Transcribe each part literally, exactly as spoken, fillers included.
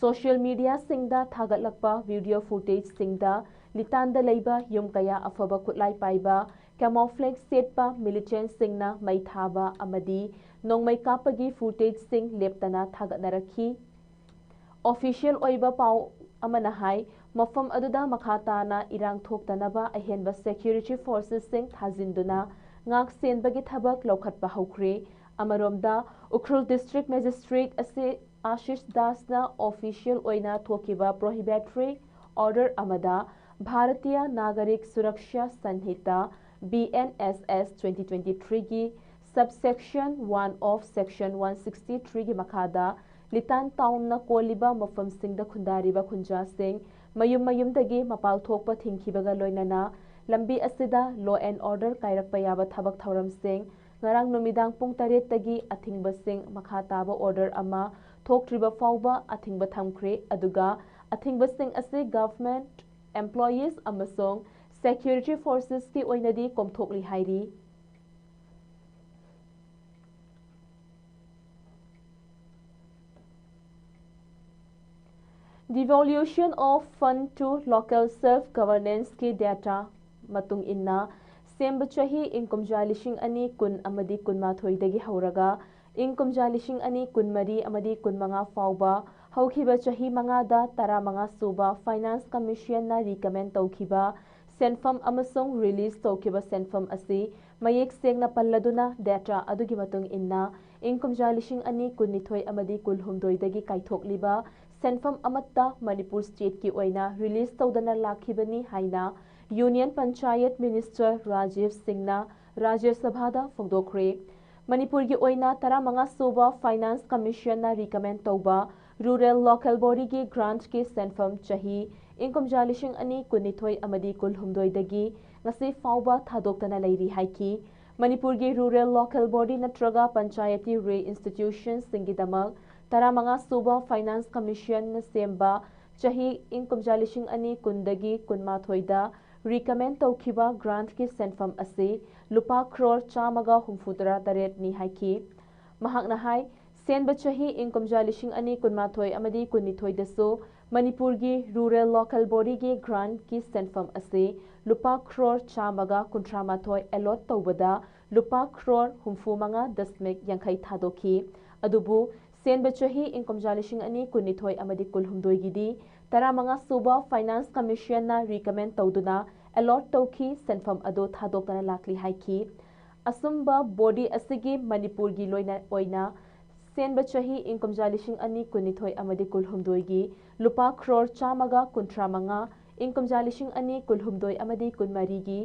Social ꯃꯤꯗꯤꯌꯥꯁꯤꯡꯗ ꯊꯥꯒꯠꯂꯛꯄ video ꯐꯨꯇꯦꯖꯁꯤꯡꯗ ꯂꯤꯇꯥꯟꯗ ꯂꯩꯕ ꯌꯨꯝ ꯀꯌꯥ ꯑꯐꯕ ꯈꯨꯠꯂꯥꯏ ꯄꯥꯏꯕ camouflage ꯁꯦꯠꯄ ꯃꯤꯂꯤꯇꯦꯟꯠꯁꯤꯡꯅ ꯃꯩ ꯊꯥꯕ ꯑꯃꯗꯤ ꯅꯣꯡꯃꯩ ꯀꯥꯞꯄꯒꯤ ꯐꯨꯇꯦꯖꯁꯤꯡ ꯂꯦꯞꯇꯅ ꯊꯥꯒꯠꯅꯔꯛꯈꯤ꯫ ꯑꯣꯐꯤꯁꯤꯌꯦꯜ ꯑꯣꯏꯕ ꯄꯥꯎ ꯑꯃꯅ ꯍꯥꯏ, ꯃꯐꯝ ꯑꯗꯨꯗ ꯃꯈꯥ ꯇꯥꯅ ꯏꯔꯥꯡ ꯊꯣꯛꯇꯅꯕ ꯑꯍꯦꯟꯕ ꯁꯦꯀ꯭ꯌꯨꯔꯤꯇꯤ ꯐꯣꯔꯁꯦꯁꯁꯤꯡ ꯊꯥꯖꯤꯟꯗꯨꯅ ꯉꯥꯛ ꯁꯦꯟꯕꯒꯤ ꯊꯕꯛ ꯂꯧꯈꯠꯄ ꯍꯧꯈ꯭ꯔꯦ꯫ ꯑꯃꯔꯣꯝꯗ, ꯎꯈ꯭ꯔꯨꯜ ꯗꯤꯁꯇ꯭ꯔꯤꯛ ꯃꯦꯖꯤꯁꯇ꯭ꯔꯦꯠ ꯑꯁꯤ ꯑꯥꯁꯤꯁ ꯗꯥꯁꯅ ꯑꯣꯐꯤꯁꯤꯌꯦꯜ ꯑꯣꯏꯅ ꯊꯣꯛꯈꯤꯕ ꯄ꯭ꯔꯣꯍꯤꯕꯦꯇꯔꯤ ꯑꯣꯔꯗꯔ ꯑꯃꯗ Bharatiya ꯅꯥꯒꯔꯤꯛ ꯁꯨꯔꯛꯁ꯭ꯌꯥ ꯁꯟꯍꯤꯇꯥ, B N S S twenty twenty-threeꯒꯤ subsection one of section one sixty-threeꯒꯤ ꯃꯈꯥꯗ ꯂꯤꯇꯥꯟ ꯇꯥꯎꯟꯅ ꯀꯣꯜꯂꯤꯕ ꯃꯐꯝꯁꯤꯡꯗ ꯈꯨꯟꯗꯥꯔꯤꯕ ꯈꯨꯟꯖꯥꯁꯤꯡ ꯃꯌꯨꯝ ꯃꯌꯨꯝꯗꯒꯤ ꯃꯄꯥꯜ ꯊꯣꯛꯄ ꯊꯤꯡꯈꯤꯕꯒ ꯂꯣꯏꯅꯅ ꯂꯝꯕꯤ ꯑꯁꯤꯗ law and order ꯀꯥꯏꯔꯛꯄ ꯌꯥꯕ ꯊꯕꯛ ꯊꯧꯔꯝꯁꯤꯡ ꯉꯔꯥꯡ ꯅꯨꯃꯤꯗꯥꯡ ꯄꯨꯡ ꯇꯔꯦꯠꯇꯒꯤ ꯑꯊꯤꯡꯕꯁꯤꯡ ꯃꯈꯥ ꯇꯥꯕ ꯑꯣꯔꯗꯔ ꯑꯃ ꯊꯣꯛꯇ꯭ꯔꯤꯕ ꯐꯥꯎꯕ ꯑꯊꯤꯡꯕ ꯊꯝꯈ꯭ꯔꯦ꯫ ꯑꯗꯨꯒ ꯑꯊꯤꯡꯕꯁꯤꯡ ꯑꯁꯤ government employees ꯑꯃꯁꯨꯡ security forcesꯀꯤ ꯑꯣꯏꯅꯗꯤ ꯀꯣꯝꯊꯣꯛꯂꯤ ꯍꯥꯏꯔꯤ꯫ Devolution of fund to local self governanceꯀꯤ data ꯃꯇꯨꯡ ꯏꯟꯅ, ꯁꯦꯝꯕ ꯆꯍꯤ ꯏꯪ ꯀꯨꯝꯖꯥ ꯂꯤꯁꯤꯡ ꯑꯅꯤ ꯀꯨꯟ ꯑꯃꯗꯤ ꯀꯨꯟꯃꯥꯊꯣꯏꯗꯒꯤ ꯍꯧꯔꯒ ꯏꯪ ꯀꯨꯝꯖꯥ ꯂꯤꯁꯤꯡ ꯑꯅꯤ ꯀꯨꯟꯃꯔꯤ ꯑꯃꯗꯤ ꯀꯨꯟꯃꯉꯥ ꯐꯥꯎꯕ ꯍꯧꯈꯤꯕ ꯆꯍꯤ ꯃꯉꯥꯗ ꯇꯔꯥꯃꯉꯥ ꯁꯨꯕ Finance Commissionꯅ recommend ꯇꯧꯈꯤꯕ ꯁꯦꯟꯐꯝ ꯑꯃꯁꯨꯡ release ꯇꯧꯈꯤꯕ ꯁꯦꯟꯐꯝ ꯑꯁꯤ ꯃꯌꯦꯛ ꯁꯦꯡꯅ ꯄꯜꯂꯗꯨꯅ data ꯑꯗꯨꯒꯤ ꯃꯇꯨꯡ ꯏꯟꯅ ꯏꯪ ꯀꯨꯝꯖꯥ ꯂꯤꯁꯤꯡ ꯑꯅꯤ ꯀꯨꯟꯅꯤꯊꯣꯏ ꯑꯃꯗꯤ ꯀꯨꯟꯍꯨꯝꯗꯣꯏꯗꯒꯤ ꯀꯥꯏꯊꯣꯛꯂꯤꯕ ꯁꯦꯟꯐꯝ ꯑꯃꯠꯇ ꯃꯅꯤꯄꯨꯔ stateꯀꯤ ꯑꯣꯏꯅ release ꯇꯧꯗꯅ ꯂꯥꯛꯈꯤꯕꯅꯤ ꯍꯥꯏꯅ Union Panchayat Minister ꯔꯥꯖꯤꯕ ꯁꯤꯡꯅ ꯔꯥꯖ꯭ꯌ ꯁꯚꯥꯗ ꯐꯣꯡꯗꯣꯛꯈ꯭ꯔꯦ꯫ ꯃꯅꯤꯄꯨꯔꯒꯤ ꯑꯣꯏꯅ ꯇꯔꯥꯃꯉꯥ ꯁꯨꯕ Finance Commissionꯅ recommend ꯇꯧꯕ Rural Local Bodyꯒꯤ grantꯀꯤ ꯁꯦꯟꯐꯝ ꯆꯍꯤ ꯏꯪ ꯀꯨꯝꯖꯥ ꯂꯤꯁꯤꯡ ꯑꯅꯤ ꯀꯨꯟꯅꯤꯊꯣꯏ ꯑꯃꯗꯤ ꯀꯨꯟꯍꯨꯝꯗꯣꯏꯗꯒꯤ ꯉꯁꯤ ꯐꯥꯎꯕ ꯊꯥꯗꯣꯛꯇꯅ ꯂꯩꯔꯤ ꯍꯥꯏꯈꯤ꯫ ꯃꯅꯤꯄꯨꯔꯒꯤ Rural Local Body ꯅꯠꯇ꯭ꯔꯒ Panchayati Raj Institutionꯁꯤꯡꯒꯤꯗꯃꯛ ꯇꯔꯥꯃꯉꯥ ꯁꯨꯕ Finance Commissionꯅ ꯁꯦꯝꯕ ꯆꯍꯤ ꯏꯪ ꯀꯨꯝꯖꯥ ꯂꯤꯁꯤꯡ ꯑꯅꯤ ꯀꯨꯟꯗꯒꯤ ꯀꯨꯟꯃꯥꯊꯣꯏꯗ recommend ꯇꯧꯈꯤꯕ grantꯀꯤ ꯁꯦꯟꯐꯝ ꯑꯁꯤ ꯂꯨꯄꯥ ꯀ꯭ꯔꯣꯔ ꯆꯥꯝꯃꯒ ꯍꯨꯝꯐꯨꯇꯔꯥ ꯇꯔꯦꯠꯅꯤ ꯍꯥꯏꯈꯤ꯫ ꯃꯍꯥꯛꯅ ꯍꯥꯏ, ꯁꯦꯟꯕ ꯆꯍꯤ ꯏꯪ ꯀꯨꯝꯖꯥ ꯂꯤꯁꯤꯡ ꯑꯅꯤ ꯀꯨꯟꯃꯥꯊꯣꯏ ꯑꯃꯗꯤ ꯀꯨꯟꯅꯤꯊꯣꯏꯗꯁꯨ ꯃꯅꯤꯄꯨꯔꯒꯤ ꯔꯨꯔꯦꯜ ꯂꯣꯀꯦꯜ ꯕꯣꯗꯤꯒꯤ ꯒ꯭ꯔꯥꯟꯠꯀꯤ ꯁꯦꯟꯐꯝ ꯑꯁꯤ ꯂꯨꯄꯥ ꯀ꯭ꯔꯣꯔ ꯆꯥꯝꯃꯒ ꯀꯨꯟꯊ꯭ꯔꯥ ꯃꯥꯊꯣꯏ ꯑꯦꯂꯣꯠ ꯇꯧꯕꯗ ꯂꯨꯄꯥ ꯀ꯭ꯔꯣꯔ ꯍꯨꯝꯐꯨ ꯃꯉꯥ ꯗꯁꯃꯤꯛ ꯌꯥꯡꯈꯩ ꯊꯥꯗꯣꯛꯈꯤ꯫ ꯑꯗꯨꯕꯨ ꯁꯦꯟꯕ ꯆꯍꯤ ꯏꯪ ꯀꯨꯝꯖꯥ ꯂꯤꯁꯤꯡ ꯑꯅꯤ ꯀꯨꯟꯅꯤꯊꯣꯏ ꯑꯃꯗꯤ ꯀꯨꯟꯍꯨꯝꯗꯣꯏꯒꯤꯗꯤ ꯇꯔꯥꯃꯉꯥ ꯁꯨꯕ ꯐꯥꯏꯅꯥꯟꯁ ꯀꯃꯤꯁꯟꯅ ꯔꯤꯀꯃꯦꯟ ꯇꯧꯗꯨꯅ ꯑꯦꯂꯣꯠ ꯇꯧꯈꯤ, ꯁꯦꯟꯐꯝ ꯑꯗꯨ ꯊꯥꯗꯣꯛꯇꯅ ꯂꯥꯛꯂꯤ ꯍꯥꯏꯈꯤ꯫ ꯑꯁꯨꯝꯕ ꯕꯣꯗꯤ ꯑꯁꯤꯒꯤ ꯃꯅꯤꯄꯨꯔꯒꯤ ꯂꯣꯏꯅ ꯑꯣꯏꯅ ꯁꯦꯟꯕ ꯆꯍꯤ ꯏꯪ ꯀꯨꯝꯖꯥ ꯂꯤꯁꯤꯡ ꯑꯅꯤ ꯀꯨꯟꯅꯤꯊꯣꯏ ꯑꯃꯗꯤ ꯀꯨꯟꯍꯨꯝꯗꯣꯏꯒꯤ ꯂꯨꯄꯥ ꯀ꯭ꯔꯣꯔ ꯆꯥꯝꯃꯒ ꯀꯨꯟꯊ꯭ꯔꯥ ꯃꯉꯥ, ꯏꯪ ꯀꯨꯝꯖꯥ ꯂꯤꯁꯤꯡ ꯑꯅꯤ ꯀꯨꯟꯍꯨꯝꯗꯣꯏ ꯑꯃꯗꯤ ꯀꯨꯟꯃꯔꯤꯒꯤ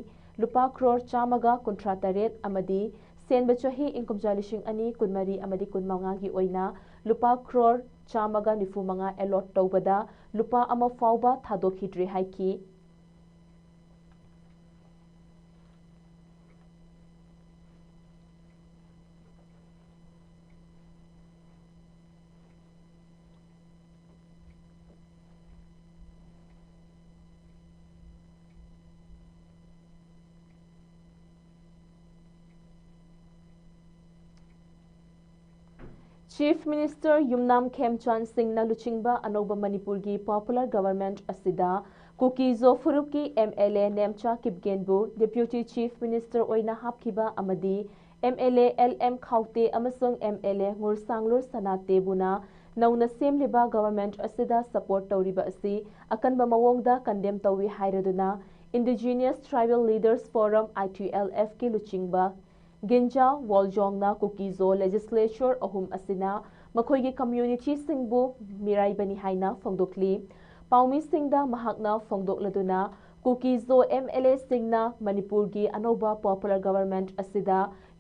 ꯂꯨꯄꯥ ꯀ꯭ꯔꯣꯔ ꯆꯥꯝꯃꯒ ꯀꯨꯟꯊ꯭ꯔꯥ ꯇꯔꯦꯠ ꯑꯃꯗꯤ ꯁꯦꯟꯕ ꯆꯍꯤ ꯏꯪ ꯀꯨꯝꯖꯥ ꯂꯤꯁꯤꯡ ꯑꯅꯤ ꯀꯨꯟꯃꯔꯤ ꯑꯃꯗꯤ ꯀꯨꯟꯃꯉꯥꯒꯤ ꯑꯣꯏꯅ ꯂꯨꯄꯥ ꯀ꯭ꯔꯣꯔ ꯆꯥꯝꯃꯒ ꯅꯤꯐꯨ ꯃꯉꯥ ꯑꯦꯂꯣꯠ ꯇꯧꯕꯗ ꯂꯨꯄꯥ ꯑꯃ ꯐꯥꯎꯕ ꯊꯥꯗꯣꯛꯈꯤꯗ꯭ꯔꯦ ꯍꯥꯏꯈꯤ꯫ ꯆꯤꯐ ꯃꯤꯅꯤꯁꯇꯔ ꯌꯨꯝꯅꯥꯝ ꯈꯦꯝꯆꯥꯟ ꯁꯤꯡꯅ ꯂꯨꯆꯤꯡꯕ ꯑꯅꯧꯕ ꯃꯅꯤꯄꯨꯔꯒꯤ ꯄꯣꯄꯨꯂꯔ ꯒꯚꯔꯟꯃꯦꯟꯠ ꯑꯁꯤꯗ ꯀꯨꯀꯤ-ꯖꯣ ꯐꯨꯔꯨꯞꯀꯤ ꯑꯦꯝ ꯑꯦꯜ ꯑꯦ ꯅꯦꯝꯆꯥ ꯀꯤꯞꯒꯦꯟꯕꯨ ꯗꯦꯄ꯭ꯌꯨꯇꯤ ꯆꯤꯐ ꯃꯤꯅꯤꯁꯇꯔ ꯑꯣꯏꯅ ꯍꯥꯞꯈꯤꯕ ꯑꯃꯗꯤ M L A L M Khaute ꯑꯃꯁꯨꯡ ꯑꯦꯝ ꯑꯦꯜ ꯑꯦ ꯉꯨꯔꯁꯥꯡꯂꯨꯔ ꯁꯅꯥꯇꯦꯕꯨꯅ ꯅꯧꯅ ꯁꯦꯝꯂꯤꯕ ꯒꯚꯔꯟꯃꯦꯟꯠ ꯑꯁꯤꯗ ꯁꯄꯣꯔꯠ ꯇꯧꯔꯤꯕ ꯑꯁꯤ ꯑꯀꯟꯕ ꯃꯑꯣꯡꯗ ꯀꯟꯗꯦꯝ ꯇꯧꯏ ꯍꯥꯏꯔꯗꯨꯅ Indigenous Tribal Leaders Forum, I T L F ꯀꯤ ꯂꯨꯆꯤꯡꯕ ꯒꯤꯟꯖꯥ ꯋꯣꯜꯖꯣꯡꯅ ꯀꯨꯀꯤ-ꯖꯣ ꯂꯦꯖꯤꯁꯂꯦꯆꯔ ꯑꯍꯨꯝ ꯑꯁꯤꯅ ꯃꯈꯣꯏꯒꯤ ꯀꯝꯃ꯭ꯌꯨꯅꯤꯇꯤꯁꯤꯡꯕꯨ ꯃꯤꯔꯥꯏꯕꯅꯤ ꯍꯥꯏꯅ ꯐꯣꯡꯗꯣꯛꯂꯤ꯫ ꯄꯥꯎꯃꯤꯁꯤꯡꯗ ꯃꯍꯥꯛꯅ ꯐꯣꯡꯗꯣꯛꯂꯗꯨꯅ, ꯀꯨꯀꯤ-ꯖꯣ ꯑꯦꯝ ꯑꯦꯜ ꯑꯦꯁꯤꯡꯅ ꯃꯅꯤꯄꯨꯔꯒꯤ ꯑꯅꯧꯕ ꯄꯣꯄꯨꯂꯔ ꯒꯚꯔꯟꯃꯦꯟꯠ ꯑꯁꯤꯗ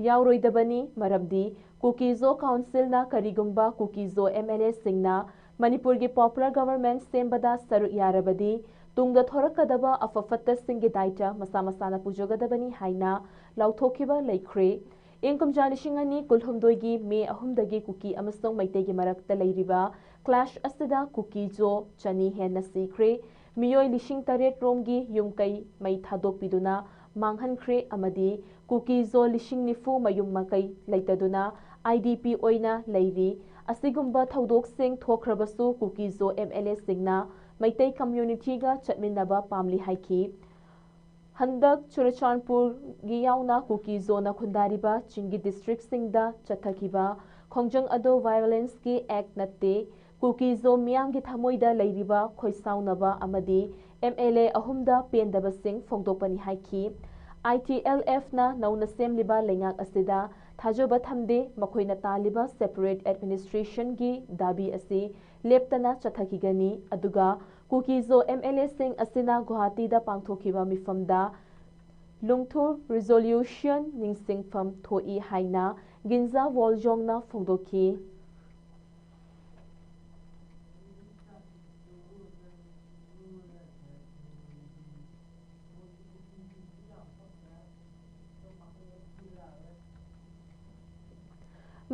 ꯌꯥꯎꯔꯣꯏꯗꯕꯅꯤ, ꯃꯔꯝꯗꯤ ꯀꯨꯀꯤ-ꯖꯣ ꯀꯥꯎꯟꯁꯤꯜꯅ ꯀꯔꯤꯒꯨꯝꯕ ꯀꯨꯀꯤ-ꯖꯣ ꯑꯦꯝ ꯑꯦꯜ ꯑꯦꯁꯤꯡꯅ ꯃꯅꯤꯄꯨꯔꯒꯤ ꯄꯣꯄꯨꯂꯔ ꯒꯚꯔꯟꯃꯦꯟꯠ ꯁꯦꯝꯕꯗ ꯁꯔꯨꯛ ꯌꯥꯔꯕꯗꯤ, ꯇꯨꯡꯗ ꯊꯣꯔꯛꯀꯗꯕ ꯑꯐ ꯐꯠꯇꯁꯤꯡꯒꯤ ꯗꯥꯏꯇ ꯃꯁꯥ ꯃꯁꯥꯅ ꯄꯨꯖꯒꯗꯕꯅꯤ ꯍꯥꯏꯅ ꯂꯥꯎꯊꯣꯛꯈꯤꯕ ꯂꯩꯈ꯭ꯔꯦ꯫ ꯏꯪ ꯀꯨꯝꯖꯥ ꯂꯤꯁꯤꯡ ꯑꯅꯤ ꯀꯨꯟꯍꯨꯝꯗꯣꯏꯒꯤ ꯃꯦ ꯑꯍꯨꯝꯗꯒꯤ ꯀꯨꯀꯤ ꯑꯃꯁꯨꯡ ꯃꯩꯇꯩꯒꯤ ꯃꯔꯛꯇ ꯂꯩꯔꯤꯕ clash ꯑꯁꯤꯗ ꯀꯨꯀꯤ-ꯖꯣ ꯆꯅꯤ ꯍꯦꯟꯅ ꯁꯤꯈ꯭ꯔꯦ꯫ ꯃꯤꯑꯣꯏ ꯂꯤꯁꯤꯡ ꯇꯔꯦꯠ ꯔꯣꯝꯒꯤ ꯌꯨꯝ ꯀꯩ ꯃꯩ ꯊꯥꯗꯣꯛꯄꯤꯗꯨꯅ ꯃꯥꯡꯍꯟꯈ꯭ꯔꯦ ꯑꯃꯗꯤ ꯀꯨꯀꯤ-ꯖꯣ ꯂꯤꯁꯤꯡ ꯅꯤꯐꯨ ꯃꯌꯨꯝ ꯃꯀꯩ ꯂꯩꯇꯗꯨꯅ ꯑꯥꯏ ꯗꯤ ꯄꯤ ꯑꯣꯏꯅ ꯂꯩꯔꯤ꯫ ꯑꯁꯤꯒꯨꯝꯕ ꯊꯧꯗꯣꯛꯁꯤꯡ ꯊꯣꯛꯈ꯭ꯔꯕꯁꯨ ꯀꯨꯀꯤ ꯖꯣ ꯑꯦꯝ ꯑꯦꯜ ꯑꯦꯁꯤꯡꯅ ꯃꯩꯇꯩ ꯀꯝꯃ꯭ꯌꯨꯅꯤꯇꯤꯒ ꯆꯠꯃꯤꯟꯅꯕ ꯄꯥꯝꯂꯤ ꯍꯥꯏꯈꯤ꯫ ꯍꯟꯗꯛ ꯆꯨꯔꯆꯥꯟꯄꯨꯔꯒꯤ ꯌꯥꯎꯅ ꯀꯨꯀꯤ ꯖꯣꯅ ꯈꯨꯟꯗꯥꯔꯤꯕ ꯆꯤꯡꯒꯤ ꯗꯤꯁꯇ꯭ꯔꯤꯛꯁꯤꯡꯗ ꯆꯠꯊꯈꯤꯕ ꯈꯣꯡꯖꯪ ꯑꯗꯨ ꯚꯥꯏꯑꯣꯂꯦꯟꯁꯀꯤ ꯑꯦꯛ ꯅꯠꯇꯦ, ꯀꯨꯀꯤ ꯖꯣ ꯃꯤꯌꯥꯝꯒꯤ ꯊꯃꯣꯏꯗ ꯂꯩꯔꯤꯕ ꯈꯣꯏꯁꯥꯎꯅꯕ ꯑꯃꯗꯤ ꯑꯦꯝ ꯑꯦꯜ ꯑꯦ ꯑꯍꯨꯝꯗ ꯄꯦꯟꯗꯕꯁꯤꯡ ꯐꯣꯡꯗꯣꯛꯄꯅꯤ ꯍꯥꯏꯈꯤ꯫ ꯑꯥꯏ ꯇꯤ ꯑꯦꯜ ꯑꯦꯐꯅ ꯅꯧꯅ ꯁꯦꯝꯂꯤꯕ ꯂꯩꯉꯥꯛ ꯑꯁꯤꯗ ꯊꯥꯖꯕ ꯊꯝꯗꯦ, ꯃꯈꯣꯏꯅ ꯇꯥꯜꯂꯤꯕ ꯁꯦꯄꯔꯦꯠ ꯑꯦꯗꯃꯤꯅꯤꯁꯇ꯭ꯔꯦꯁꯟꯒꯤ ꯗꯥꯕꯤ ꯑꯁꯤ ꯂꯦꯞꯇꯅ ꯆꯠꯊꯈꯤꯒꯅꯤ꯫ ꯑꯗꯨꯒ ꯀꯨꯀꯤ ꯖꯣ ꯑꯦꯝ ꯑꯦꯜ ꯑꯦꯁꯤꯡ ꯑꯁꯤꯅ ꯒꯨꯋꯥꯍꯥꯇꯤꯗ ꯄꯥꯡꯊꯣꯛꯈꯤꯕ ꯃꯤꯐꯝꯗ ꯂꯨꯡꯊꯨꯔ ꯔꯤꯖꯣꯂ꯭ꯌꯨꯁꯟ ꯅꯤꯡꯁꯤꯡꯐꯝ ꯊꯣꯛꯏ ꯍꯥꯏꯅ ꯒꯤꯟꯖꯥ ꯋꯣꯜꯖꯣꯡꯅ ꯐꯣꯡꯗꯣꯛꯈꯤ꯫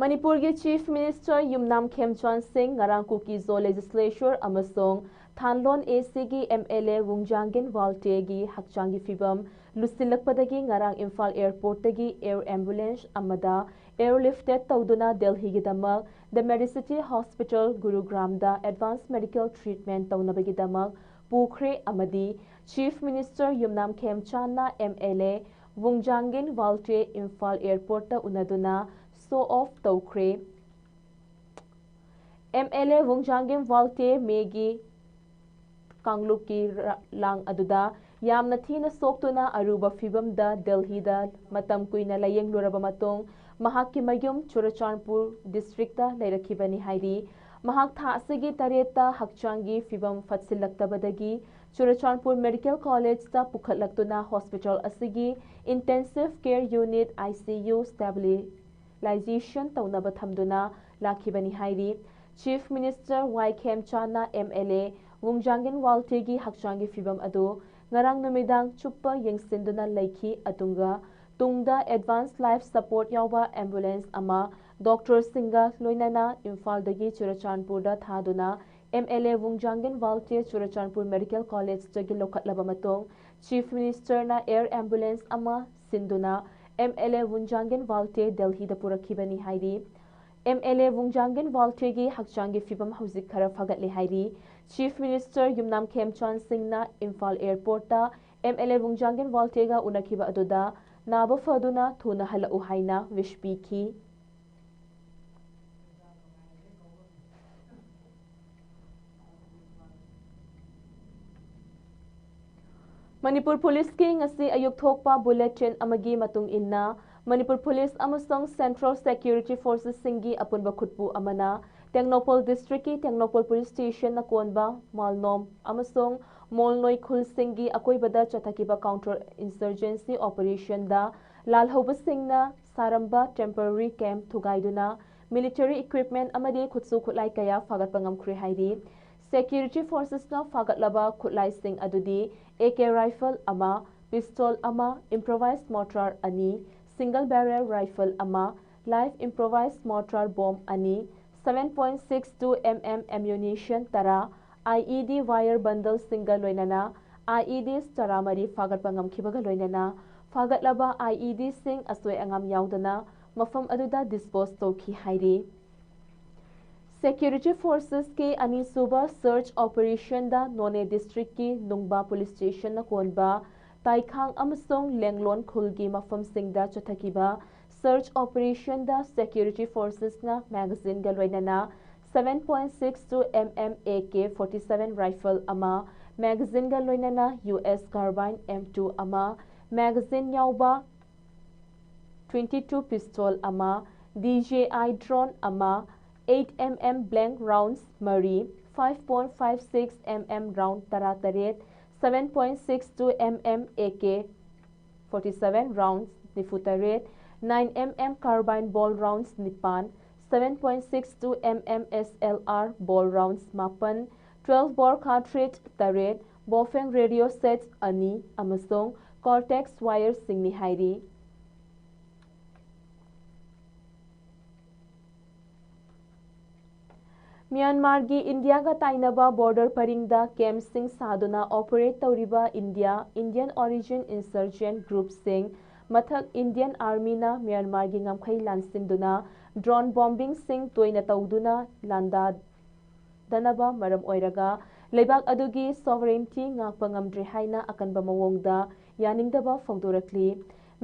ꯃꯅꯤꯄꯨꯔꯒꯤ ꯆꯤꯐ ꯃꯤꯅꯤꯁꯇꯔ ꯌꯨꯝꯅꯥꯝ ꯈꯦꯝꯆꯥꯟ ꯁꯤꯡ ꯉꯔꯥꯡ ꯀꯨꯀꯤ ꯖꯣ ꯂꯦꯖꯤꯁꯂꯦꯆꯔ ꯑꯃꯁꯨꯡ ꯊꯥꯟꯂꯣꯟ ꯑꯦ ꯁꯤꯒꯤ ꯑꯦꯝ ꯑꯦꯜ ꯑꯦ ꯋꯨꯡꯖꯥꯡꯒꯤꯟ ꯋꯥꯜꯇꯦꯒꯤ ꯍꯛꯆꯥꯡꯒꯤ ꯐꯤꯕꯝ ꯂꯨꯁꯤꯜꯂꯛꯄꯗꯒꯤ ꯉꯔꯥꯡ ꯏꯝꯐꯥꯜ ꯑꯦꯌꯔꯄꯣꯔꯠꯇꯒꯤ ꯑꯦꯌꯔ ꯑꯦꯝꯕꯨꯂꯦꯟꯁ ꯑꯃꯗ ꯑꯦꯌꯔꯂꯤꯐꯇꯦꯠ ꯇꯧꯗꯨꯅ ꯗꯦꯜꯍꯤꯒꯤꯗꯃꯛ ꯗ ꯃꯦꯗꯤꯁꯤꯇꯤ ꯍꯣꯁꯄꯤꯇꯥꯜ ꯒꯨꯔꯨꯒ꯭ꯔꯥꯝꯗ ꯑꯦꯗꯚꯥꯟꯁ ꯃꯦꯗꯤꯀꯦꯜ ꯇ꯭ꯔꯤꯠꯃꯦꯟ ꯇꯧꯅꯕꯒꯤꯗꯃꯛ ꯄꯨꯈ꯭ꯔꯦ ꯑꯃꯗꯤ ꯆꯤꯐ ꯃꯤꯅꯤꯁꯇꯔ ꯌꯨꯝꯅꯥꯝ ꯈꯦꯝꯆꯥꯟꯅ ꯑꯦꯝ ꯑꯦꯜ ꯑꯦ ꯋꯨꯡꯖꯥꯡꯒꯤꯟ ꯋꯥꯜꯇꯦ ꯏꯝꯐꯥꯜ ꯑꯦꯌꯔꯄꯣꯔꯠꯇ ꯎꯅꯗꯨꯅ ꯁꯣ ꯑꯣꯐ ꯇꯧꯈ꯭ꯔꯦ꯫ ꯑꯦꯝ ꯑꯦꯜ ꯑꯦ ꯋꯨꯡꯖꯥꯡꯒꯤꯟ ꯋꯥꯜꯇꯦ ꯃꯦꯒꯤ ꯀꯥꯡꯂꯨꯞꯀꯤ ꯔ-, ꯂꯥꯡ ꯑꯗꯨꯗ ꯌꯥꯝꯅ ꯊꯤꯅ ꯁꯣꯛꯇꯨꯅ ꯑꯔꯨꯕ ꯐꯤꯕꯝꯗ ꯗꯦꯜꯍꯤꯗ ꯃꯇꯝ ꯀꯨꯏꯅ ꯂꯥꯌꯦꯡꯂꯨꯔꯕ ꯃꯇꯨꯡ ꯃꯍꯥꯛꯀꯤ ꯃꯌꯨꯝ ꯆꯨꯔꯆꯥꯟꯄꯨꯔ ꯗꯤꯁꯇ꯭ꯔꯤꯛꯇ ꯂꯩꯔꯛꯈꯤꯕꯅꯤ ꯍꯥꯏꯔꯤ꯫ ꯃꯍꯥꯛ ꯊꯥ ꯑꯁꯤꯒꯤ ꯇꯔꯦꯠꯇ ꯍꯛꯆꯥꯡꯒꯤ ꯐꯤꯕꯝ ꯐꯠꯁꯤꯜꯂꯛꯇꯕꯗꯒꯤ ꯆꯨꯔꯆꯥꯟꯄꯨꯔ ꯃꯦꯗꯤꯀꯦꯜ ꯀꯣꯂꯦꯖꯇ ꯄꯨꯈꯠꯂꯛꯇꯨꯅ ꯍꯣꯁꯄꯤꯇꯥꯜ ꯑꯁꯤꯒꯤ ꯏꯟꯇꯦꯟꯁꯤꯚ care unit, I C U, ꯁ꯭ꯇꯦꯕꯤꯂꯤ-, ꯂꯥꯏꯖꯦꯁꯟ ꯇꯧꯅꯕ ꯊꯝꯗꯨꯅ ꯂꯥꯛꯈꯤꯕꯅꯤ ꯍꯥꯏꯔꯤ꯫ ꯆꯤꯐ ꯃꯤꯅꯤꯁꯇꯔ ꯋꯥꯏ ꯈꯦꯝꯆꯥꯟꯅ ꯑꯦꯝ ꯑꯦꯜ ꯑꯦ ꯋꯨꯡꯖꯥꯡꯒꯤꯟ ꯋꯥꯜꯇꯦꯒꯤ ꯍꯛꯆꯥꯡꯒꯤ ꯐꯤꯕꯝ ꯑꯗꯨ ꯉꯔꯥꯡ ꯅꯨꯃꯤꯗꯥꯡ ꯆꯨꯞꯄ ꯌꯦꯡꯁꯤꯟꯗꯨꯅ ꯂꯩꯈꯤ꯫ ꯑꯗꯨꯒ ꯇꯨꯡꯗ ꯑꯦꯗꯚꯥꯟꯁ ꯂꯥꯏꯐ ꯁꯄꯣꯔꯠ ꯌꯥꯎꯕ ꯑꯦꯝꯕꯨꯂꯦꯟꯁ ꯑꯃ ꯗꯣꯛꯇꯔꯁꯤꯡꯒ ꯂꯣꯏꯅꯅ ꯏꯝꯐꯥꯜꯗꯒꯤ ꯆꯨꯔꯆꯥꯟꯄꯨꯔꯗ ꯊꯥꯗꯨꯅ ꯑꯦꯝ ꯑꯦꯜ ꯑꯦ ꯋꯨꯡꯖꯥꯡꯒꯤꯟ ꯋꯥꯜꯇꯦ ꯆꯨꯔꯆꯥꯟꯄꯨꯔ ꯃꯦꯗꯤꯀꯦꯜ ꯀꯣꯂꯦꯖꯇꯒꯤ ꯂꯧꯈꯠꯂꯕ ꯃꯇꯨꯡ ꯆꯤꯐ ꯃꯤꯅꯤꯁꯇꯔꯅ ꯑꯦꯌꯔ ꯑꯦꯝꯕꯨꯂꯦꯟꯁ ꯑꯃ ꯁꯤꯟꯗꯨꯅ ꯑꯦꯝ ꯑꯦꯜ ꯑꯦ ꯋꯨꯡꯖꯥꯡꯒꯦꯟ ꯋꯥꯜꯇꯦ ꯗꯦꯜꯍꯤꯗ ꯄꯨꯔꯛꯈꯤꯕꯅꯤ ꯍꯥꯏꯔꯤ꯫ ꯑꯦꯝ ꯑꯦꯜ ꯑꯦ ꯋꯨꯡꯖꯥꯡꯒꯦꯟ ꯋꯥꯜꯇꯦꯒꯤ ꯍꯛꯆꯥꯡꯒꯤ ꯐꯤꯕꯝ ꯍꯧꯖꯤꯛ ꯈꯔ ꯐꯒꯠꯂꯦ ꯍꯥꯏꯔꯤ꯫ ꯆꯤꯐ ꯃꯤꯅꯤꯁꯇꯔ ꯌꯨꯝꯅꯥꯝ ꯈꯦꯝꯆꯥꯟ ꯁꯤꯡꯅ ꯏꯝꯐꯥꯜ ꯑꯦꯌꯔꯄꯣꯔꯠꯇ ꯑꯦꯝ ꯑꯦꯜ ꯑꯦ ꯋꯨꯡꯖꯥꯡꯒꯦꯟ ꯋꯥꯜꯇꯦꯒ ꯎꯅꯈꯤꯕ ꯑꯗꯨꯗ ꯅꯥꯕ ꯐꯗꯨꯅ ꯊꯨꯅ ꯍꯜꯂꯛꯎ ꯍꯥꯏꯅ ꯋꯤꯁ ꯄꯤꯈꯤ꯫ ꯃꯅꯤꯄꯨꯔ ꯄꯨꯂꯤꯁꯀꯤ ꯉꯁꯤ ꯑꯌꯨꯛ ꯊꯣꯛꯄ ꯕꯨꯂꯦꯇꯤꯟ ꯑꯃꯒꯤ ꯃꯇꯨꯡ ꯏꯟꯅ, ꯃꯅꯤꯄꯨꯔ ꯄꯨꯂꯤꯁ ꯑꯃꯁꯨꯡ ꯁꯦꯟꯇ꯭ꯔꯦꯜ ꯁꯦꯀ꯭ꯌꯨꯔꯤꯇꯤ ꯐꯣꯔꯁꯦꯁꯁꯤꯡꯒꯤ ꯑꯄꯨꯟꯕ ꯈꯨꯠꯄꯨ ꯑꯃꯅ ꯇꯦꯡꯅꯧꯄꯜ ꯗꯤꯁꯇ꯭ꯔꯤꯛꯀꯤ ꯇꯦꯡꯅꯧꯄꯜ ꯄꯨꯂꯤꯁ ꯁ꯭ꯇꯦꯁꯟꯅ ꯀꯣꯟꯕ ꯃꯥꯜꯅꯣꯝ ꯑꯃꯁꯨꯡ ꯃꯣꯜꯅꯣꯏ ꯈꯨꯜꯁꯤꯡꯒꯤ ꯑꯀꯣꯏꯕꯗ ꯆꯠꯊꯈꯤꯕ ꯀꯥꯎꯟꯇꯔ ꯏꯟꯁꯔꯖꯦꯟꯁꯤ ꯑꯣꯄꯔꯦꯁꯟꯗ ꯂꯥꯜꯍꯧꯕꯁꯤꯡꯅ ꯁꯥꯔꯝꯕ ꯇꯦꯝꯄꯔꯔꯤ ꯀꯦꯝꯞ ꯊꯨꯒꯥꯏꯗꯨꯅ ꯃꯤꯂꯤꯇꯔꯤ ꯏꯀ꯭ꯋꯤꯞꯃꯦꯟ ꯑꯃꯗꯤ ꯈꯨꯠꯁꯨ ꯈꯨꯠꯂꯥꯏ ꯀꯌꯥ ꯐꯥꯒꯠꯄ ꯉꯝꯈ꯭ꯔꯦ ꯍꯥꯏꯔꯤ꯫ ꯁꯦꯀ꯭ꯌꯨꯔꯤꯇꯤ ꯐꯣꯔꯁꯦꯁꯅ ꯐꯥꯒꯠꯂꯕ ꯈꯨꯠꯂꯥꯏꯁꯤꯡ ꯑꯗꯨꯗꯤ ꯑꯦ ꯀꯦ ꯔꯥꯏꯐꯜ ꯑꯃ, ꯄꯤꯁꯇꯣꯜ ꯑꯃ, ꯏꯝꯄ꯭ꯔꯣꯚꯥꯏꯖ ꯃꯣꯔꯇꯥꯔ ꯑꯅꯤ, ꯁꯤꯡꯒꯜ ꯕꯦꯔꯦꯜ ꯔꯥꯏꯐꯜ ꯑꯃ, ꯂꯥꯏꯚ ꯏꯝꯄ꯭ꯔꯣꯚꯥꯏꯖ ꯃꯣꯔꯇꯥꯔ ꯕꯣꯝ ꯑꯅꯤ, seven point six two M M ꯑꯦꯝꯌꯨꯅꯤꯁꯟ ꯇꯔꯥ, I E D ꯋꯥꯌꯔ ꯕꯟꯗꯜꯁꯤꯡꯒ ꯂꯣꯏꯅꯅ I E Ds ꯇꯔꯥꯃꯔꯤ ꯐꯥꯒꯠꯄ ꯉꯝꯈꯤꯕꯒ ꯂꯣꯏꯅꯅ ꯐꯥꯒꯠꯂꯕ I E Dsꯁꯤꯡ ꯑꯁꯣꯏ ꯑꯉꯥꯝ ꯌꯥꯎꯗꯅ ꯃꯐꯝ ꯑꯗꯨꯗ ꯗꯤꯁꯄꯣꯖ ꯇꯧꯈꯤ ꯍꯥꯏꯔꯤ꯫ ꯁꯦꯀ꯭ꯌꯨꯔꯤꯇꯤ ꯐꯣꯔꯁꯦꯁꯀꯤ ꯑꯅꯤꯁꯨꯕ ꯁꯔꯆ ꯑꯣꯄꯔꯦꯁꯟꯗ ꯅꯣꯅꯦ ꯗꯤꯁꯇ꯭ꯔꯤꯛꯀꯤ ꯅꯨꯡꯕꯥ ꯄꯨꯂꯤꯁ ꯁ꯭ꯇꯦꯁꯟꯅ ꯀꯣꯟꯕ ꯇꯥꯏꯈꯥꯡ ꯑꯃꯁꯨꯡ ꯂꯦꯡꯂꯣꯟ ꯈꯨꯜꯒꯤ ꯃꯐꯝꯁꯤꯡꯗ ꯆꯠꯊꯈꯤꯕ ꯁꯔꯆ ꯑꯣꯄꯔꯦꯁꯟꯗ ꯁꯦꯀ꯭ꯌꯨꯔꯤꯇꯤ ꯐꯣꯔꯁꯦꯁꯅ ꯃꯦꯒꯥꯖꯤꯟꯒ ꯂꯣꯏꯅꯅ seven point six two M M A K forty seven rifle ꯑꯃ, ꯃꯦꯒꯥꯖꯤꯟꯒ ꯂꯣꯏꯅꯅ U S carbine M two ꯑꯃ, ꯃꯦꯒꯥꯖꯤꯟ ꯌꯥꯎꯕ twenty two ꯄꯤꯁꯇꯣꯜ ꯑꯃ, D J I ꯗ꯭ꯔꯣꯟ ꯑꯃ, eight M M blank rounds ꯃꯔꯤ, five point five six M M round ꯇꯔꯥꯇꯔꯦꯠ, seven point six two M M A K forty seven rounds ꯅꯤꯐꯨꯇꯔꯦꯠ, nine M M carbine ball rounds ꯅꯤꯄꯥꯟ, seven point six two M M S L R ball rounds ꯃꯥꯄꯟ, twelve bore cartridge ꯇꯔꯦꯠ, Baofeng radio sets ꯑꯅꯤ ꯑꯃꯁꯨꯡ Cortex wireꯁꯤꯡꯅꯤ ꯍꯥꯏꯔꯤ꯫ ꯃ꯭ꯌꯥꯟꯃꯥꯔꯒꯤ ꯏꯟꯗꯤꯌꯥꯒ ꯇꯥꯏꯅꯕ border ꯄꯔꯤꯡꯗ ꯀꯦꯝꯞꯁꯤꯡ ꯁꯥꯗꯨꯅ operate ꯇꯧꯔꯤꯕ India, Indian origin insurgent groupꯁꯤꯡ ꯃꯊꯛ, Indian ꯑꯥꯔꯃꯤꯅ ꯃ꯭ꯌꯥꯟꯃꯥꯔꯒꯤ ꯉꯝꯈꯩ ꯂꯥꯟꯁꯤꯟꯗꯨꯅ ꯗ꯭ꯔꯣꯟ ꯕꯣꯝꯕꯤꯡꯁꯤꯡ ꯇꯣꯏꯅ ꯇꯧꯗꯨꯅ ꯂꯥꯟꯗꯥꯗꯅꯕ ꯃꯔꯝ ꯑꯣꯏꯔꯒ ꯂꯩꯕꯥꯛ ꯑꯗꯨꯒꯤ ꯁꯣꯚꯔꯦꯟꯇꯤ ꯉꯥꯛꯄ ꯉꯝꯗ꯭ꯔꯦ ꯍꯥꯏꯅ ꯑꯀꯟꯕ ꯃꯑꯣꯡꯗ ꯌꯥꯅꯤꯡꯗꯕ ꯐꯣꯡꯗꯣꯔꯛꯂꯤ꯫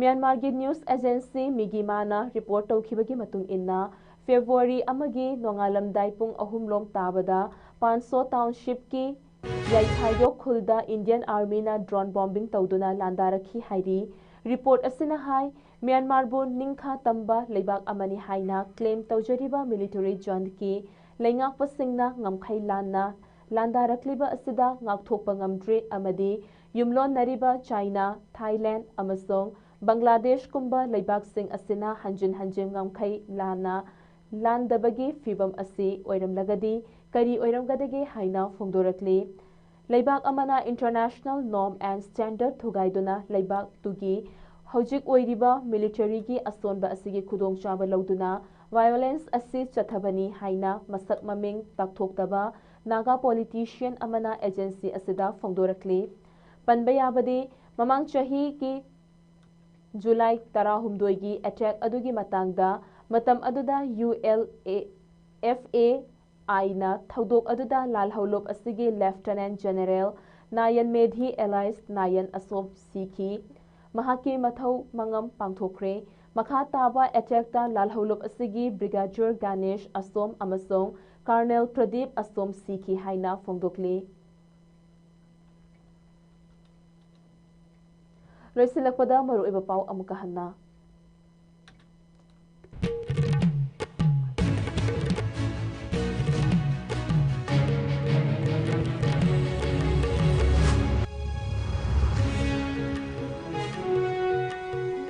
ꯃ꯭ꯌꯥꯟꯃꯥꯔꯒꯤ ꯅ꯭ꯌꯨꯁ ꯑꯦꯖꯦꯟꯁꯤ ꯃꯤꯒꯤꯃꯥꯅ ꯔꯤꯄꯣꯔꯠ ꯇꯧꯈꯤꯕꯒꯤ ꯃꯇꯨꯡ ꯏꯟꯅ, ꯐꯦꯕ꯭ꯔꯨꯋꯥꯔꯤ ꯑꯃꯒꯤ ꯅꯣꯡꯉꯥꯜꯂꯝꯗꯥꯏ ꯄꯨꯡ ꯑꯍꯨꯝ ꯂꯣꯝ ꯇꯥꯕꯗ ꯄꯥꯟꯁꯣ ꯇꯥꯎꯟꯁꯤꯞꯀꯤ ꯌꯥꯏꯐꯥꯏꯗꯣꯛ ꯈꯨꯜꯗ ꯏꯟꯗꯤꯌꯟ ꯑꯥꯔꯃꯤꯅ ꯗ꯭ꯔꯣꯟ ꯕꯣꯝꯕꯤꯡ ꯇꯧꯗꯨꯅ ꯂꯥꯟꯗꯥꯔꯛꯈꯤ ꯍꯥꯏꯔꯤ꯫ ꯔꯤꯄꯣꯔꯠ ꯑꯁꯤꯅ ꯍꯥꯏ, ꯃ꯭ꯌꯥꯟꯃꯥꯔꯕꯨ ꯅꯤꯡꯈꯥ ꯇꯝꯕ ꯂꯩꯕꯥꯛ ꯑꯃꯅꯤ ꯍꯥꯏꯅ ꯀ꯭ꯂꯦꯝ ꯇꯧꯖꯔꯤꯕ ꯃꯤꯂꯤꯇꯔꯤ ꯖꯣꯟꯀꯤ ꯂꯩꯉꯥꯛꯄꯁꯤꯡꯅ ꯉꯝꯈꯩ ꯂꯥꯟꯅ ꯂꯥꯟꯗꯥꯔꯛꯂꯤꯕ ꯑꯁꯤꯗ ꯉꯥꯛꯊꯣꯛꯄ ꯉꯝꯗ꯭ꯔꯦ ꯑꯃꯗꯤ ꯌꯨꯝꯂꯣꯟꯅꯔꯤꯕ ꯆꯥꯏꯅꯥ, ꯊꯥꯏꯂꯦꯟ ꯑꯃꯁꯨꯡ ꯕꯪꯒ꯭ꯂꯥꯗꯦꯁꯀꯨꯝꯕ ꯂꯩꯕꯥꯛꯁꯤꯡ ꯑꯁꯤꯅ ꯍꯟꯖꯤꯟ ꯍꯟꯖꯤꯟ ꯉꯝꯈꯩ ꯂꯥꯟꯅ ꯂꯥꯟꯗꯕꯒꯤ ꯐꯤꯚꯝ ꯑꯁꯤ ꯑꯣꯏꯔꯝꯂꯒꯗꯤ ꯀꯔꯤ ꯑꯣꯏꯔꯝꯒꯗꯒꯦ ꯍꯥꯏꯅ ꯐꯣꯡꯗꯣꯔꯛꯂꯤ꯫ ꯂꯩꯕꯥꯛ ꯑꯃꯅ international norm and standard ꯊꯨꯒꯥꯏꯗꯨꯅ ꯂꯩꯕꯥꯛꯇꯨꯒꯤ ꯍꯧꯖꯤꯛ ꯑꯣꯏꯔꯤꯕ ꯃꯤꯂꯤꯇꯔꯤꯒꯤ ꯑꯁꯣꯟꯕ ꯑꯁꯤꯒꯤ ꯈꯨꯗꯣꯡꯆꯥꯕ ꯂꯧꯗꯨꯅ violence ꯑꯁꯤ ꯆꯠꯊꯕꯅꯤ ꯍꯥꯏꯅ ꯃꯁꯛ ꯃꯃꯤꯡ ꯇꯥꯛꯊꯣꯛꯇꯕ ꯅꯥꯒꯥ ꯄꯣꯂꯤꯇꯤꯁꯤꯌꯟ ꯑꯃꯅ ꯑꯦꯖꯦꯟꯁꯤ ꯑꯁꯤꯗ ꯐꯣꯡꯗꯣꯔꯛꯂꯤ꯫ ꯄꯟꯕ ꯌꯥꯕꯗꯤ, ꯃꯃꯥꯡ ꯆꯍꯤꯒꯤ ꯖꯨꯂꯥꯏ ꯇꯔꯥꯍꯨꯝꯗꯣꯏꯒꯤ ꯑꯦꯇꯦꯛ ꯑꯗꯨꯒꯤ ꯃꯇꯥꯡꯗ ꯃꯇꯝ ꯑꯗꯨꯗ ꯌꯨ ꯑꯦꯜ ꯑꯦꯐ ꯑꯦ ꯑꯥꯏꯅ ꯊꯧꯗꯣꯛ ꯑꯗꯨꯗ ꯂꯥꯜꯍꯧꯂꯨꯞ ꯑꯁꯤꯒꯤ ꯂꯦꯐꯇꯤꯅꯦꯟ ꯖꯦꯅꯦꯔꯦꯜ ꯅꯥꯌꯟ ꯃꯦꯙꯤ ꯑꯦꯂꯥꯏꯁ ꯅꯥꯌꯟ ꯑꯁꯣꯝ ꯁꯤꯈꯤ꯫ ꯃꯍꯥꯛꯀꯤ ꯃꯊꯧ ꯃꯉꯝ ꯄꯥꯡꯊꯣꯛꯈ꯭ꯔꯦ꯫ ꯃꯈꯥ ꯇꯥꯕ ꯑꯦꯇꯦꯛꯇ ꯂꯥꯜꯍꯧꯂꯨꯞ ꯑꯁꯤꯒꯤ ꯕ꯭ꯔꯤꯒꯦꯗꯤꯌꯔ ꯒꯥꯅꯦꯁ ꯑꯁꯣꯝ ꯑꯃꯁꯨꯡ ꯀꯔꯅꯦꯜ ꯄ꯭ꯔꯗꯤꯞ ꯑꯁꯣꯝ ꯁꯤꯈꯤ ꯍꯥꯏꯅ ꯐꯣꯡꯗꯣꯛꯂꯤ꯫ ꯂꯣꯏꯁꯤꯜꯂꯛꯄꯗ ꯃꯔꯨꯑꯣꯏꯕ ꯄꯥꯎ ꯑꯃꯨꯛꯀ ꯍꯟꯅ꯫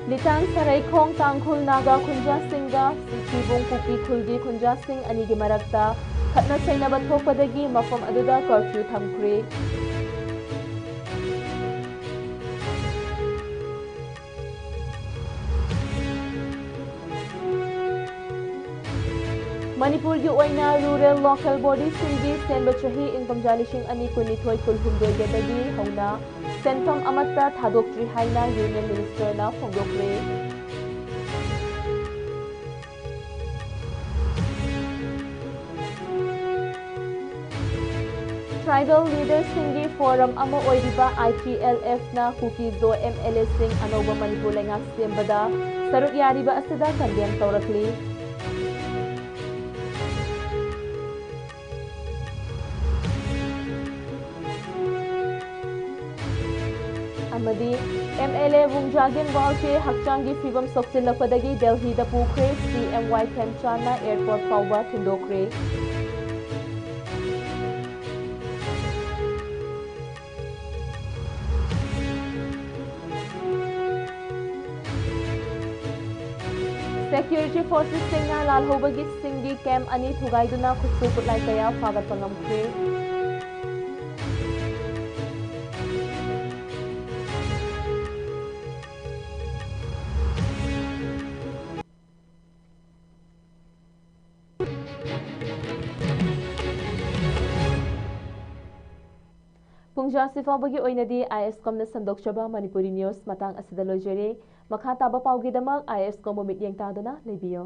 ꯂꯤꯇꯥꯟ ꯁꯔꯩꯈꯣꯡ ꯇꯥꯡꯈꯨꯜ ꯅꯥꯒꯥ ꯈꯨꯟꯖꯥꯁꯤꯡꯒ ꯁꯤꯈꯤꯕꯨꯡ ꯀꯨꯀꯤ ꯈꯨꯜꯒꯤ ꯈꯨꯟꯖꯥꯁꯤꯡ ꯑꯅꯤꯒꯤ ꯃꯔꯛꯇ ꯈꯠꯅ ꯆꯩꯅꯕ ꯊꯣꯛꯄꯗꯒꯤ ꯃꯐꯝ ꯑꯗꯨꯗ ꯀꯔꯐ꯭ꯌꯨ ꯊꯝꯈ꯭ꯔꯦ꯫ ꯃꯅꯤꯄꯨꯔꯒꯤ ꯑꯣꯏꯅ rural local bodyꯁꯤꯡꯒꯤ ꯁꯦꯝꯕ ꯆꯍꯤ ꯏꯪ ꯀꯨꯝꯖꯥ ꯂꯤꯁꯤꯡ ꯑꯅꯤ ꯀꯨꯟꯅꯤꯊꯣꯏ ꯀꯨꯟꯍꯨꯝꯗꯣꯏꯒꯗꯒꯤ ꯍꯧꯅ ꯁꯦꯟꯐꯝ ꯑꯃꯠꯇ ꯊꯥꯗꯣꯛꯇ꯭ꯔꯤ ꯍꯥꯏꯅ Union Ministerꯅ ꯐꯣꯡꯗꯣꯛꯈ꯭ꯔꯦ꯫ Tribal leaderꯁꯤꯡꯒꯤ forum ꯑꯃ ꯑꯣꯏꯔꯤꯕ ITLFꯅ ꯀꯨꯀꯤ-ꯖꯣ MLAꯁꯤꯡ ꯑꯅꯧꯕ ꯃꯅꯤꯄꯨꯔ ꯂꯩꯉꯥꯛ ꯁꯦꯝꯕꯗ ꯁꯔꯨꯛ ꯌꯥꯔꯤꯕ ꯑꯁꯤꯗ condemn ꯇꯧꯔꯛꯂꯤ꯫ ꯑꯃꯗꯤ MLA ꯋꯨꯡꯖꯥꯒꯤꯟ ꯋꯥꯜꯁꯦ ꯍꯛꯆꯥꯡꯒꯤ ꯐꯤꯕꯝ ꯁꯣꯛꯆꯤꯜꯂꯛꯄꯗꯒꯤ ꯗꯦꯜꯍꯤꯗ ꯄꯨꯈ꯭ꯔꯦ꯫ CM ꯋꯥꯏ ꯈꯦꯝꯆꯥꯟꯅ airport ꯐꯥꯎꯕ ꯊꯤꯟꯗꯣꯛꯈ꯭ꯔꯦ꯫ Security forcesꯁꯤꯡꯅ ꯂꯥꯜꯍꯧꯕꯒꯤ ꯁꯤꯡꯒꯤ camp ꯑꯅꯤ ꯊꯨꯒꯥꯏꯗꯨꯅ ꯈꯨꯠꯁꯨ ꯈꯨꯠꯂꯥꯏ ꯀꯌꯥ ꯐꯥꯒꯠꯄ ꯉꯝꯈ꯭ꯔꯦ꯫ ꯄꯨꯡꯖꯥꯁꯤ ꯐꯥꯎꯕꯒꯤ ꯑꯣꯏꯅꯗꯤ ISCOMꯅ ꯁꯟꯗꯣꯛꯆꯕ ꯃꯅꯤꯄꯨꯔꯤ news ꯃꯇꯥꯡ ꯑꯁꯤꯗ ꯂꯣꯏꯖꯔꯦ꯫ ꯃꯈꯥ ꯇꯥꯕ ꯄꯥꯎꯒꯤꯗꯃꯛ ISCOMꯕꯨ ꯃꯤꯠꯌꯦꯡ ꯇꯥꯗꯨꯅ ꯂꯩꯕꯤꯌꯨ꯫